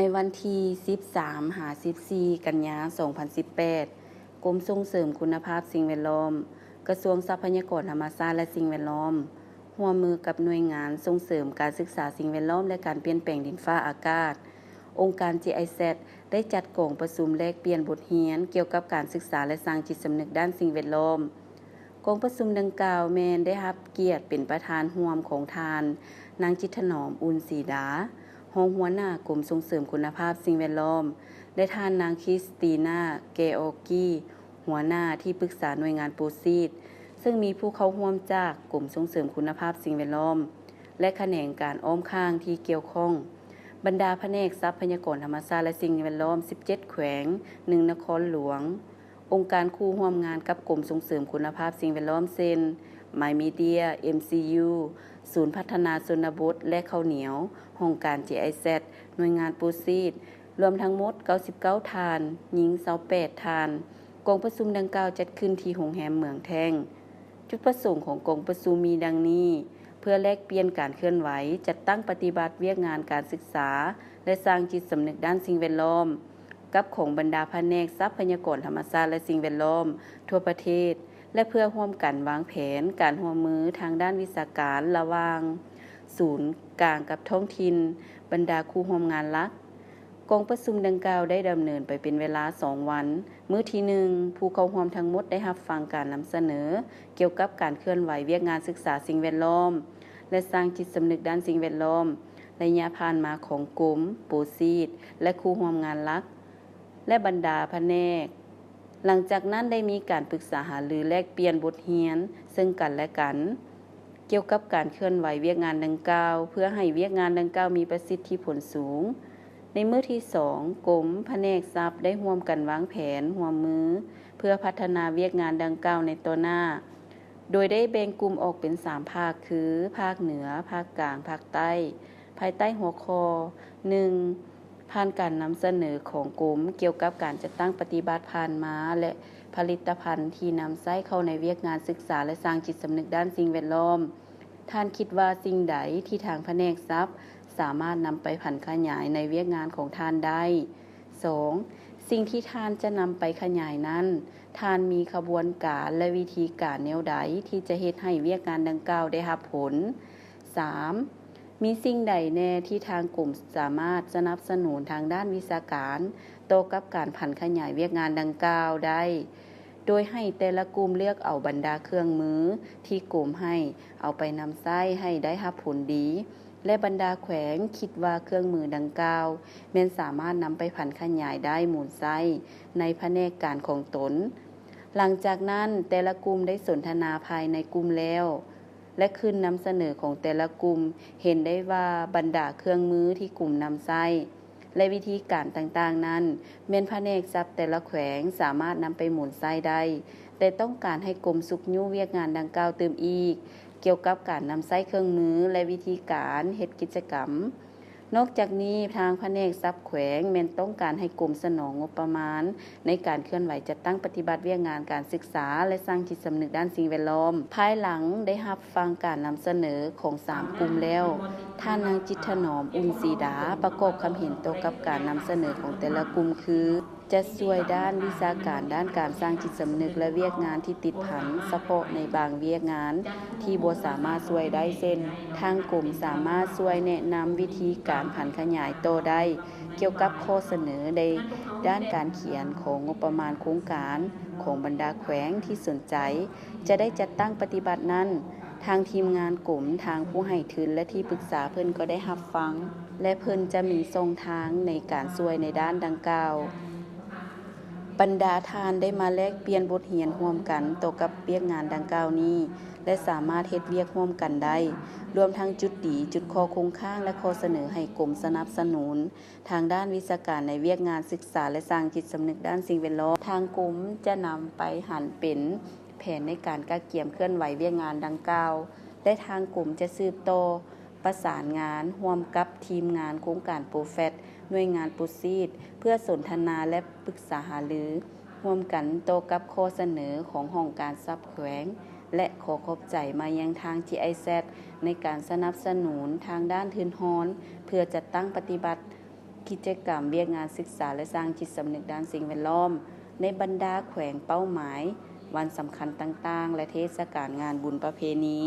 ໃນວັນທີສິບສາມຫາສິບສີ່ ກັນຍາ ສອງພັນສິບແປດ, ກົມສົ່ງເສີມຄຸນນະພາບສິ່ງແວດລ້ອມ, ກະຊວງຊັບພະຍາກອນທຳມະຊາດ ແລະ ສິ່ງແວດລ້ອມ ຮ່ວມມືກັບໜ່ວຍງານສົ່ງເສີມການສຶກສາສິ່ງແວດລ້ອມ ແລະ ການປ່ຽນແປງດິນຟ້າອາກາດ, ອົງການ GIZ ໄດ້ຈັດກອງປະຊຸມແລກປ່ຽນບົດຮຽນກ່ຽວກັບການສຶກສາ ແລະ ສ້າງຈິດສຳນຶກດ້ານສິ່ງແວດລ້ອມ. ກອງປະຊຸມດັ່ງກ່າວແມ່ນໄດ້ຮັບກຽດເປັນປະທານຮ່ວມຂອງທ່ານ ນາງ ຈິດຖະໜອມ ອຸ່ນສີດາ ຮອງຫົວໜ້າກົມສົ່ງເສີມຄຸນນະພາບສິ່ງແວດລ້ອມ ແລະ ທ່ານ ນາງ ຄຣິສຕີນາ ແກອໍກີ ຫົວໜ້າທີ່ປຶກສາໜ່ວຍງານໂປຣຊີດ, ເຊິ່ງມີຜູ້ເຂົ້າຮ່ວມຈາກກົມສົ່ງເສີມຄຸນນະພາບສິ່ງແວດລ້ອມ ແລະ ຂະແໜງການອ້ອມຂ້າງທີ່ກ່ຽວຂ້ອງ, ບັນດາພະແນກຊັບພະຍາກອນທຳມະຊາດ ແລະ ສິ່ງແວດລ້ອມ ສິບເຈັດແຂວງ, ໜຶ່ງນະຄອນຫຼວງ, ອົງການຄູ່ຮ່ວມງານກັບກົມສົ່ງເສີມຄຸນນະພາບສິ່ງແວດລ້ອມ ເຊັ່ນ ໄມມີເດຍ, MCU, ສູນພັດທະນາຊົນນະບົດ ແລະ ເຂົ້າໜຽວ, ຫ້ອງການ GIZ, ໜ່ວຍງານໂປຣຊີດ, ລວມທັງໝົດ ເກົ້າສິບເກົ້າທ່ານ, ຍິງ ຊາວແປດທ່ານ. ກອງປະຊຸມດັ່ງກ່າວຈັດຂຶ້ນທີ່ໂຮງແຮມເມືອງແທ້ງ. ຈຸດປະສົງຂອງກອງປະຊຸມມີດັ່ງນີ້: ເພື່ອແລກປ່ຽນການເຄື່ອນໄຫວ, ຈັດຕັ້ງປະຕິບັດວຽກງານການສຶກສາ ແລະ ສ້າງຈິດສຳນຶກດ້ານສິ່ງແວດລ້ອມ ກັບຂອງບັນດາພະແນກຊັບພະຍາກອນທຳມະຊາດ ແລະ ສິ່ງແວດລ້ອມທົ່ວປະເທດ ແລະ ເພື່ອຮ່ວມກັນວາງແຜນການຮ່ວມມືທາງດ້ານວິຊາການລະຫວ່າງສູນກາງກັບທ້ອງຖິ່ນ, ບັນດາຄູ່ຮ່ວມງານຫຼັກ. ກອງປະຊຸມດັ່ງກ່າວໄດ້ດຳເນີນໄປເປັນເວລາສອງວັນ. ມື້ທີໜຶ່ງ, ຜູ້ເຂົ້າຮ່ວມທັງໝົດໄດ້ຮັບຟັງການນຳສະເໜີກ່ຽວກັບການເຄື່ອນໄຫວວຽກງານສຶກສາສິ່ງແວດລ້ອມ ແລະ ສ້າງຈິດສຳນຶກດ້ານສິ່ງແວດລ້ອມ ໄລຍະຜ່ານມາຂອງກົມ, ໂປຣຊີດ ແລະ ຄູ່ຮ່ວມງານຫຼັກ ແລະ ບັນດາພະແນກ. ຫຼັງຈາກນັ້ນໄດ້ມີການປຶກສາຫາລືແລກປ່ຽນບົດຮຽນເຊິ່ງກັນ ແລະ ກັນ ກ່ຽວກັບການເຄື່ອນໄຫວວຽກງານດັ່ງກ່າວ ເພື່ອໃຫ້ວຽກງານດັ່ງກ່າວມີປະສິດທິຜົນສູງ. ໃນມື້ທີສອງ, ກົມ, ພະແນກຊັບໄດ້ຮ່ວມກັນວາງແຜນຮ່ວມມື ເພື່ອພັດທະນາວຽກງານດັ່ງກ່າວໃນຕໍ່ໜ້າ, ໂດຍໄດ້ແບ່ງກຸ່ມອອກເປັນສາມພາກ ຄື ພາກເໜືອ, ພາກກາງ, ພາກໃຕ້, ພາຍໃຕ້ຫົວຂໍ້ ໜຶ່ງ ຜ່ານການນຳສະເໜີຂອງກົມກ່ຽວກັບການຈັດຕັ້ງປະຕິບັດຜ່ານມາ ແລະ ຜະລິດຕະພັນທີ່ນຳໃຊ້ເຂົ້າໃນວຽກງານສຶກສາ ແລະ ສ້າງຈິດສຳນຶກດ້ານສິ່ງແວດລ້ອມ, ທ່ານຄິດວ່າສິ່ງໃດທີ່ທາງພະແນກຊັບສາມາດນຳໄປຜັນຂະຫຍາຍໃນວຽກງານຂອງທ່ານໄດ້? ສອງ ສິ່ງທີ່ທ່ານຈະນຳໄປຂະຫຍາຍນັ້ນ, ທ່ານມີຂະບວນການ ແລະ ວິທີການແນວໃດທີ່ຈະເຮັດໃຫ້ວຽກງານດັ່ງກ່າວໄດ້ຮັບຜົນ? ສາມ ມີສິ່ງໃດແດ່ທີ່ທາງກົມສາມາດສະໜັບສະໜູນທາງດ້ານວິຊາການຕໍ່ກັບການຜັນຂະຫຍາຍວຽກງານດັ່ງກ່າວໄດ້, ໂດຍໃຫ້ແຕ່ລະກຸ່ມເລືອກເອົາບັນດາເຄື່ອງມືທີ່ກົມໃຫ້ເອົາໄປນຳໃຊ້ໃຫ້ໄດ້ຮັບຜົນດີ ແລະ ບັນດາແຂວງຄິດວ່າເຄື່ອງມືດັ່ງກ່າວແມ່ນສາມາດນຳໄປຜັນຂະຫຍາຍໄດ້ໝູນໃຊ້ໃນພະແນກການຂອງຕົນ. ຫຼັງຈາກນັ້ນ, ແຕ່ລະກຸ່ມໄດ້ສົນທະນາພາຍໃນກຸ່ມແລ້ວ ແລະ ຂຶ້ນນຳສະເໜີຂອງແຕ່ລະກຸ່ມເຫັນໄດ້ວ່າບັນດາເຄື່ອງມືທີ່ກຸ່ມນຳໃຊ້ ແລະ ວິທີການຕ່າງໆນັ້ນ ແມ່ນພະແນກຊັບແຕ່ລະແຂວງສາມາດນຳໄປໝູນໃຊ້ໄດ້, ແຕ່ຕ້ອງການໃຫ້ກົມຊຸກຍູ້ວຽກງານດັ່ງກ່າວຕື່ມອີກ ກ່ຽວກັບການນຳໃຊ້ເຄື່ອງມື ແລະ ວິທີການເຮັດກິດຈະກຳ. ນອກຈາກນີ້, ທາງພະແນກຊັບແຂວງແມ່ນຕ້ອງການໃຫ້ກົມສະໜອງງົບປະມານໃນການເຄື່ອນໄຫວຈັດຕັ້ງປະຕິບັດວຽກງານການສຶກສາ ແລະ ສ້າງຈິດສຳນຶກດ້ານສິ່ງແວດລ້ອມ. ພາຍຫຼັງໄດ້ຮັບຟັງການນຳສະເໜີຂອງສາມກຸ່ມແລ້ວ, ທ່ານນາງ ຈິດຖະໜອມ ອຸ່ນສີດາ ປະກອບຄຳເຫັນຕໍ່ກັບການນຳສະເໜີຂອງແຕ່ລະກຸ່ມຄື ຈະຊ່ວຍດ້ານວິຊາການດ້ານການສ້າງຈິດສຳນຶກ ແລະ ວຽກງານທີ່ຕິດພັນສະເພາະໃນບາງວຽກງານທີ່ບໍ່ສາມາດຊ່ວຍໄດ້ ເຊັ່ນ ທາງກົມສາມາດຊ່ວຍແນະນຳວິທີການຜັນຂະຫຍາຍຕໍ່ໄດ້ ກ່ຽວກັບຂໍ້ສະເໜີໃນດ້ານການຂຽນຂໍງົບປະມານໂຄງການຂອງບັນດາແຂວງທີ່ສົນໃຈຈະໄດ້ຈັດຕັ້ງປະຕິບັດນັ້ນ. ທາງທີມງານກົມ, ທາງຜູ້ໃຫ້ທຶນ ແລະ ທີ່ປຶກສາເພິ່ນກໍໄດ້ຮັບຟັງ ແລະ ເພິ່ນຈະມີຊ່ອງທາງໃນການຊ່ວຍໃນດ້ານດັ່ງກ່າວ. ບັນດາທ່ານໄດ້ມາແລກປ່ຽນບົດຮຽນຮ່ວມກັນຕໍ່ກັບວຽກງານດັ່ງກ່າວນີ້ ແລະ ສາມາດເຮັດວຽກຮ່ວມກັນໄດ້, ລວມທັງຈຸດດີ, ຈຸດຂໍ້ຄົງຄ້າງ ແລະ ຂໍ້ສະເໜີໃຫ້ກົມສະໜັບສະໜູນທາງດ້ານວິຊາການໃນວຽກງານສຶກສາ ແລະ ສ້າງຈິດສຳນຶກດ້ານສິ່ງແວດລ້ອມ. ທາງກົມຈະນຳໄປຫັນເປັນ ແຜນໃນການກະກຽມເຄື່ອນໄຫວວຽກງານດັ່ງກ່າວ ແລະ ທາງກົມຈະສືບຕໍ່ປະສານງານຮ່ວມກັບທີມງານໂຄງການໂປຣແຟັດ ໜ່ວຍງານໂປຣຊີດ ເພື່ອສົນທະນາ ແລະ ປຶກສາຫາລືຮ່ວມກັນຕໍ່ກັບຂໍ້ສະເໜີຂອງຫ້ອງການຊັບແຂວງ ແລະ ຂໍຂອບໃຈມາຍັງທາງ GIZ ໃນການສະໜັບສະໜູນທາງດ້ານທຶນຮອນ ເພື່ອຈັດຕັ້ງປະຕິບັດ ກິດຈະກຳວຽກງານສຶກສາ ແລະ ສ້າງຈິດສຳນຶກດ້ານສິ່ງແວດລ້ອມ ໃນບັນດາແຂວງເປົ້າໝາຍ, ວັນສຳຄັນຕ່າງໆ ແລະ ເທດສະການງານບຸນປະເພນີ.